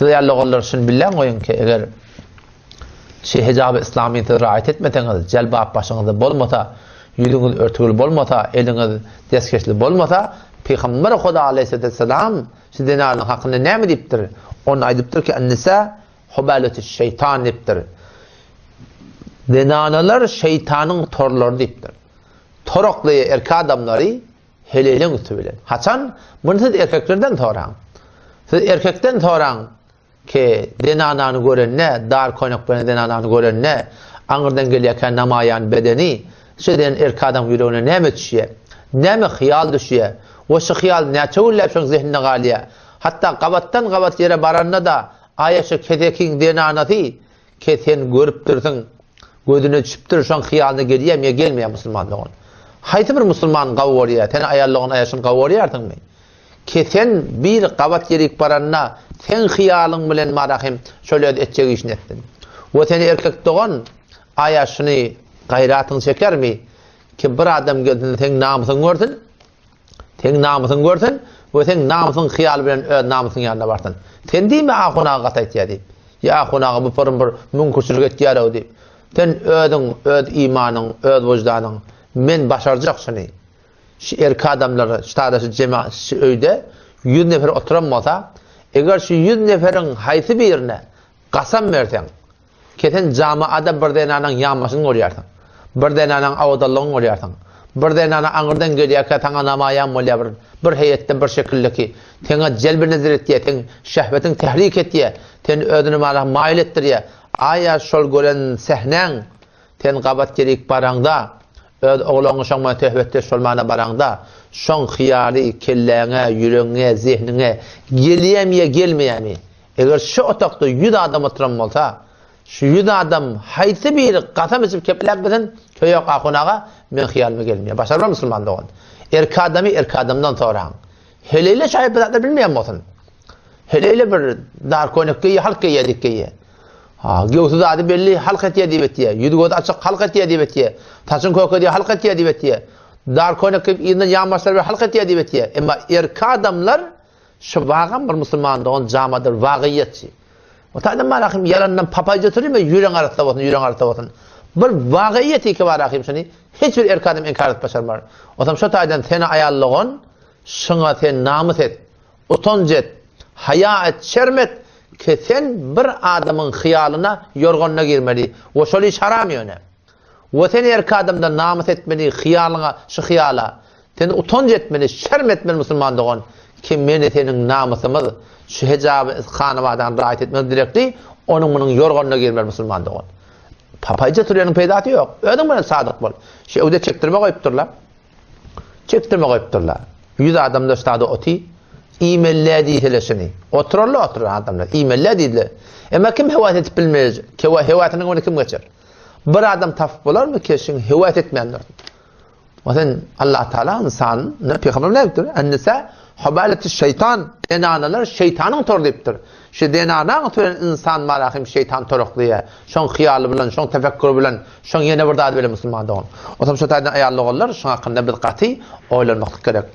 Siz ýaly ogullar şuny billäň goýuň ki, eger şu hijaby islamyny siz raýat etmeseňiz, jelbap başyňyzda bolmasa, ýüzüňiz örtügli bolmasa, eliňiz deskeşli bolmasa, Pygamber Huda aleýhissalam şu zenanyň hakynda näme diýipdir? Onda aýdypdyr ki, An-nisa hubalatüş şeýtan diýipdir. Zenanalar şeýtanyň torlary diýipdir. Toraklaýar erkek adamlary Heleýleň üsti bilen. Haçan? Muny siz erkeklerden soraň. Siz erkekden soraň ki, zenanany görende, dar köýnek bilen zenanany görende, aňyrdan gelýärkä namaýan bedeni, şu eden erkek adamyň ýüregine näme düşýär? Näme hyýal düşýär? We şu hyýal näçe günläp şoň zehninde galýar? Hatda gabatdan-gabat ýere baranda-da, aýa şu kesekiň zenanasy Ke sen görüpdirsiň, gözüne düşüpdir, şoň hyýalyna gelýämi ýa gelmeýär musulman dogan? Haýsy bir musulman gawy görýär, sen aýal dogan aýa şuny gawy görýärsiňmi? Ke sen bir gabat ýerik baranda seň hyýalyň bilen marahym şol öz etjek işini etsin. We sen erkek dogan aýa şuny gaýratyň çekermi? Ki bir adam gelsin seň namysyňy görsün, Seň namysyňy görsün we seň namysyň hyýaly bilen öz namysyň ýanyna barsyn. Sen diýme ahun aga gaty aýtýar diýip. Ýa ahun aga bu porun bir müňkürçilik etýär-ow diýip. Sen özüň, öz imanyň, öz wyždanyň, men başarjak şuny. Şu erki adamlar, şu taýda şu jema, şu öýde ýüz nefer oturan bolsa, eger şu ýüz neferiň haýsy birine kasam berseň, Kesen jamaada bir zenanaň ýanbaşyny görýärsiň. Bir zenanaň awadanlygyny görýärsiň. Bir zenana aňyrdan gelýärkä saňa namaýan bolýar bir bir heýetde bir şekildeki. Seňe jelbi nezer etýär, seň şehwetiňi tehrik etýär. Seni özüne mala maýyl etdirýär. Aýa şol gören sähnäň sen gabat gelik baraňda, öz oglaňy şoň bilen söhbetdeş bolmana baraňda, şoň hyýaly kelläňe, ýüregiňe, zehniňe gelýämi ýa gelmeýämi? Eger şu otagda ýüz adam oturan bolsa, şu ýüz adam haýsy biri kasam içip kepläp bilsin, Köýek ahun aga, meň hyýalyma gelmeýär. Başarma musulman dogan. Erkek adamy erkek adamdan soraň. Heleýle şaýat bir zatlar bilmeýän bolsun. Heleýle bir dar köýnek geýýär, halk geýýär diýip geýýär. Ha, göwsi zady belli, halk etýär diýip etýär. Ýüzi gözi açyk, halk etýär diýip etýär. Saçyny kökedýär, halk etýär diýip etýär. Dar köýnek geýip yzyndan ýanbaşlary bilen halk etýär diýip etýär. Emma erkek adamlar Şu wagam bir musulman dogan jamadyr wagyýetçi. O taýdan bar ahym ýalandan papaýja oturýma ýüreň arassa bolsun ýüreň arassa bolsun. Bir wagyýet iki bar ahym şuny hiç bir erkek adam inkar edip başarmar. Otam şo taýdan seni aýal dogan şuňa sen namys et. Utanç et. Haýa et, şerm et ki sen bir adamyň hyýalyna ýorganyna girmeli. We şol iş haram ýöne. We sen erkek adamdan namys etmeli hyýalyňa şu hyýala. Sen utanç etmeli, şerm etmeli musulman dogan, ki meni seniň namysymyz, şu hejaby hanabadany raýat etmez direkli, onuň munuň ýorganyna girmeli musulman dogan. Papaýja türeniň peýdasy ýok. Özüň bilen sadyk bol. Şu öwde çekdirme goýupdyrlar. Çekdirme goýupdyrlar. 100 adamda ştada oty iýmelle diýseler şuny. Oturarlar oturan adamlar. Iýmelle diýdiler. Emma kim höwes edip bilmez? Höwesiniň öňüne kim geçer? Bir adam tapyp bolarmy ki, şuň höwes etmän dursun? We sen Allah Taala ynsanyny pygamber nädipdir? En-nisa hubalatu şeýtan. Zenanalar şeýtanyň tory diýipdir. Şu zenanaň bilen ynsan marahym şeýtan toraklaýar. Şoň hyýaly bilen, şoň tefekküri bilen, şoň ýene bir zady bilen musulman dogan. Otam şo taýdan aýal doganlar şoň hakynda biz gaty oýlanmaklyk gerek.